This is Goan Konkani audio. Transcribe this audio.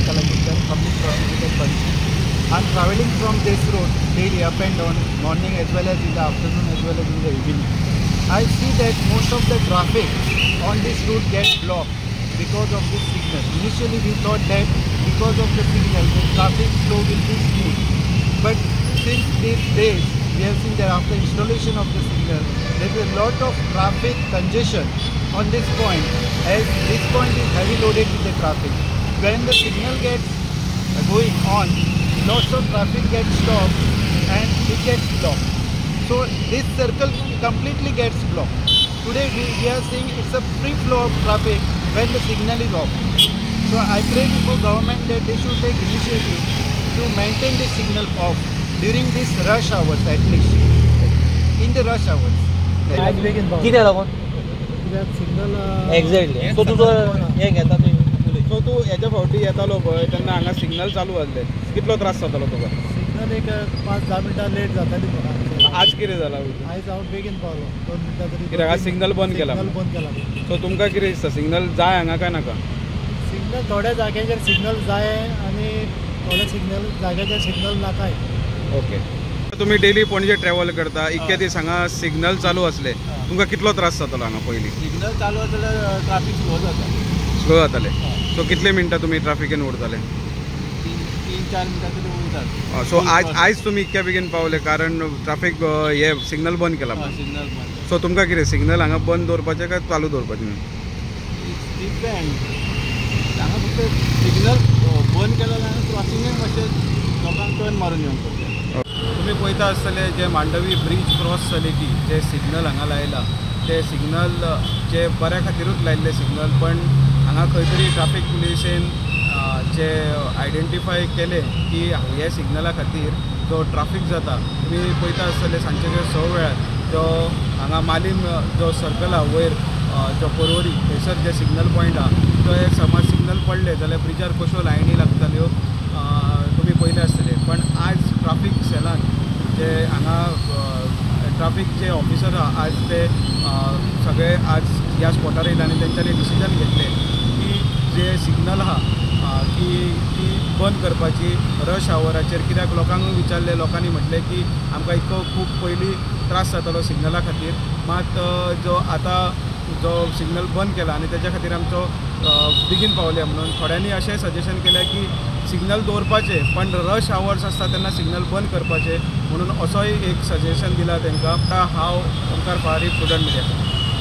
Collector, Public Prosecutor Panaji. I am travelling from this road daily up and down, morning as well as in the afternoon as well as in the evening. I see that most of the traffic on this route gets blocked because of this signal. Initially we thought that because of the signal the traffic flow will be smooth. But since these days we have seen that after installation of the signal there is a lot of traffic congestion on this point, as this point is heavy loaded with the traffic. When the signal gets going on, lots of traffic gets stopped and it gets blocked. So this circle completely gets blocked. Today we are seeing it's a free flow of traffic when the signal is off. So I pray before government that they should take initiative to maintain the signal off during this rush hours, at least in the rush hours. कित्याक लागून सिग्नल एक्झॅक्टली सो तुजो हें घेता तूं. सो तूं हेच्या फावटी येतालो पळय तेन्ना हांगा सिग्नल चालू आसले, कितलो त्रास जातालो तुका? सिग्नल एक 5-10 मिनटां लेट जाताली म्हाका. आज कितें जाला? आयज हांव बेगीन पावलो, 2 मिनटां तरी. कित्याक आज सिग्नल बंद केला. सिग्नल बंद केला. सो तुमकां कितें दिसता, सिग्नल जाय हांगा काय नाका? सिग्नल थोड्या जाग्याचेर सिग्नल जाय आनी थोड्या सिग्नल जाग्याचेर सिग्नल नाकाय. ओके, तुमी डेली पणजे ट्रॅव्हल करता, इतके दीस हांगा सिग्नल चालू आसले, तुमकां कितलो त्रास जातालो हांगा पयलीं? सिग्नल चालू आसल्यार ट्राफीक स्लो जाता. स्लो जाताले. सो कितले मिनटां तुमी ट्राफिकेन उरताले? 3-4 मिनटां तरी उरतात. सो आज तुमी इतक्या बेगीन पावले कारण ट्राफीक हे सिग्नल बंद केला. सिग्नल बंद. सो तुमकां कितें सिग्नल हांगा बंद दवरपाचें काय चालू दवरपाचें? डिपेंड, हांगा फक्त सिग्नल बंद केला जाल्यार क्रॉसिंगेक मातशें लोकांक टर्न मारून येवंक पडटा. तुमी पळयता आसतले जे मांडवी ब्रीज क्रॉस जाले की जे सिग्नल हांगा लायला ते सिग्नल जे बऱ्या खातीरूच लायिल्ले सिग्नल, पण हांगा खंय तरी ट्राफीक पुलिसेन जे आयडेंटिफाय केले की हे सिग्नला खातीर जो ट्राफीक जाता. तुमी पळयता आसतले सांजचे 6 वेळार जो हांगा मालीम जो सर्कल आहा वयर जो पर्वरी थंयसर जे सिग्नल पॉयंट आहा तो समज सिग्नल पडले जाल्यार ब्रिजार कश्यो लायनी लागताल्यो तुमी पळयले आसतले. पण आज ट्राफीक सेलान जे हांगा ट्राफीक जे ऑफिसर आहा आज ते सगळे आज ह्या स्पॉटार येयले आनी तेंच्यांनी डिसिजन घेतलें की जे सिग्नल आहा की ती बंद करपाची रश आवराचेर. कित्याक लोकांक विचारलें, लोकांनी म्हटलें की आमकां इतको खूब पयलीं त्रास जातालो सिग्नला खातीर, मात जो आतां जो सिग्नल बंद केला आनी तेच्या खातीर आमचो बेगीन पावले म्हणून थोड्यांनी अशें सजेशन केलें की सिग्नल दवरपाचे पण रश आवर्स आसता तेन्ना सिग्नल बंद करपाचे म्हणून असोय एक सजेशन दिला तांकां. हांव ओमकार पहारी, प्रुडंट मिडिया.